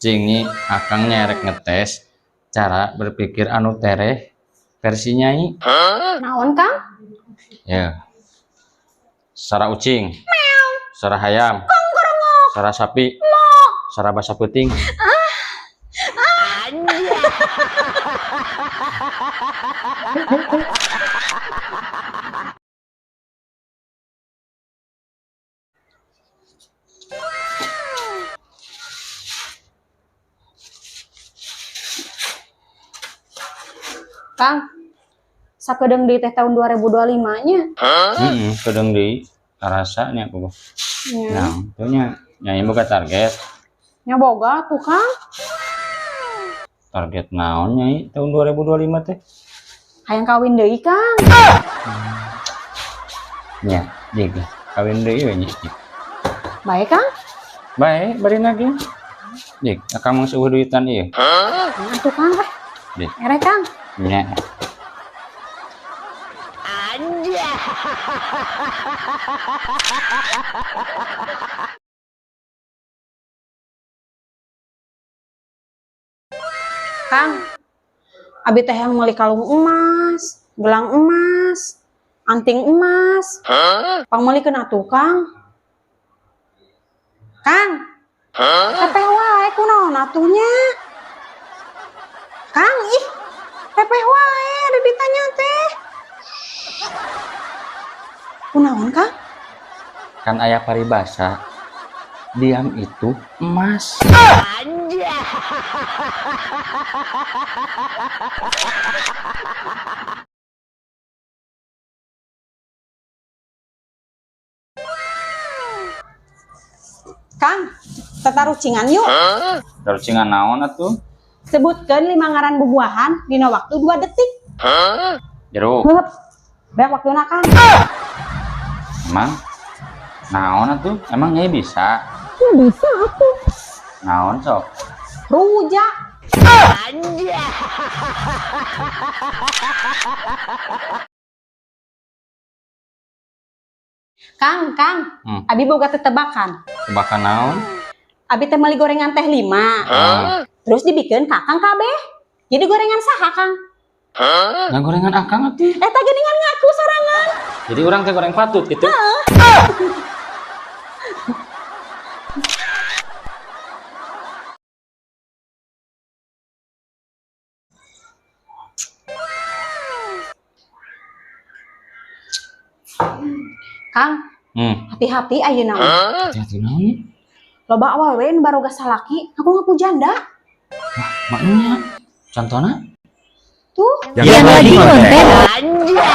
Cing, Nyi, akang nya rek ngetes cara berpikir anu tereh versi Nyai. Naon, Kang? Ya. Sora ucing. Sora hayam. Sora sapi. Sora basa peuting. Kang, sakedeung deui teh tahun 2025 nya. Heeh, kedeung deui karasa nya aku. Nya. Nah, tuh nya Nyai boga target. Nya boga tuh, Kang. Target naon, Nyai, tahun 2025 teh? Hayang kawin deui, Kang. Nya, jig kawin deui we, Nyi. Baik, Kang. Baik, bari lagi. Jig, akang mah seueuh duitan ieu. Nah, tuh, Kang. Eh, Jig. Ere, Kang. Nya. Kang, abi teh yang meuli kalung emas, gelang emas, anting emas. Pangmeulikeun atuh, Kang. Kang. Pepeh wae kunaon atuh nya? Kang, ih. Pepeh wae ada ditanya teh. Kunaon, Kang? Kan aya paribasa, diam itu emas. Kang, tatarucingan yuk. Tarucingan naon atuh? Sebutkan 5 ngaran bubuahan dina waktu 2 detik. Jeruk. Hup. Banyak waktuna, Kang. Emang naon atuh? Emang Nyai bisa? Ya bisa atuh. Naon sok? Rujak. Kang, Kang, abi boga tetebakan. Tebakan naon? Abi teh meuli gorengan teh 5. Terus dibikeun ka Akang kabeh. Jadi gorengan saha, Kang? Nah, gorengan Akang atuh. Eta geuningan ngaku sorangan. Jadi urang teh goreng patut gitu. Heeh. Kang, hati-hati ayeuna mah. Hati-hati naon? Loba awewe nu baroga salaki, ngaku-ngaku janda. Wah, maknya. Contohna? Tuh. Yang lagi konten. Anjay.